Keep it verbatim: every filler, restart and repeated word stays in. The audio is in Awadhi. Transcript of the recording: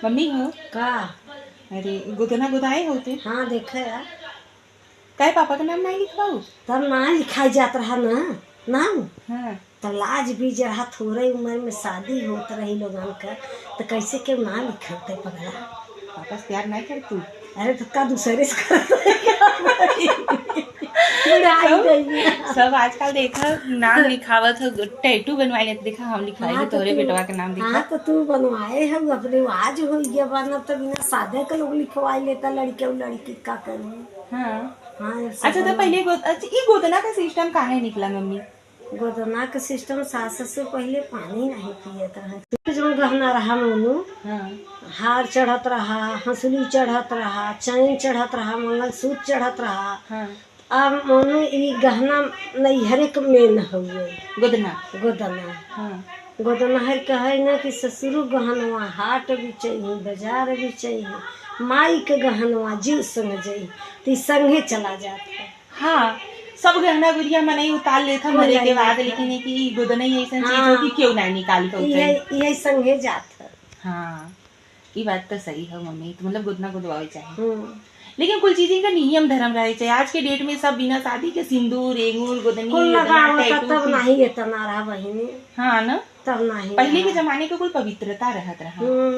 मम्मी हो? का? अरे, गोदना गोदाए होते। हाँ, देखे यार। काहे पापा का नाम नाहीं लिखवाऊ? तब नाहीं लिखाई जात रहा ना, नाम। हाँ। तो लाज बीज रहा, थोड़े उम्र में शादी होत रही लोगन का, तो कैसे केहू नाम लिखते पगला? पापा से प्यार नाहीं कर तू? अरे, तो का दूसरे से करत है? बुढ़ाई सब, गई है। सब आजकल देखा, नाम लिखावत हो, टैटू बनवाए लेते, देखा, हम लिखवाई हाँ, तो तोहरे तू, बेटवा के नाम लिखा। हाँ, तो तू बनवाए हो, अपने आज हो गया, वरना तो बिना शादी के लोग लिखवाई लेता, लड़के और लड़की का करूँ। हाँ। हाँ, ये सब अच्छा, तो बनवा- पहले गो-, अच्छा, ई गोदना का सिस्टम काहे निकला, मम्मी? गोदना के सिस्टम, सास ससुर पहिले पानी नाहीं पियत रहे। जौन गहना रहा मोनू, हाँ। हार चढ़त रहा, हंसुली चढ़त रहा, चैन चढ़त रहा, मंगलसूत्र चढ़त रहा। हाँ। अब मोनू ई गहना नैहरे के मेन हउए। गोदना। गोदना। हाँ। गोदना है कहे ना कि ससुर गहनवा हाट बिचई, बाजार बिचई, माई के गहनवा जीव संग जई, ती संगे चला जात है। हाँ, सब गहना गुरिया मनई उतार लेत ह मरे के बाद, लेकिन ई कि ई गोदनई ऐसन चीज हो कि केहू ना निकाल के उतारी। इहे संगे जात ह। हाँ, ई बात तो सही है मम्मी, तो मतलब गोदना गोदवावे चाही। हम्म। लेकिन कुल चीजें का नियम धर्म रहे चाही। आज के डेट में सब बिना शादी के सिंदूर, एंगूर, गोदनी, कुल गोदना, लगावत ह, tattoo तब की। नाहीं इतना रहा बहिनी। हाँ ना? तब नाहीं पहिले के रहा। जमाने के कुल पवित्रता रहत रहा। हम्म।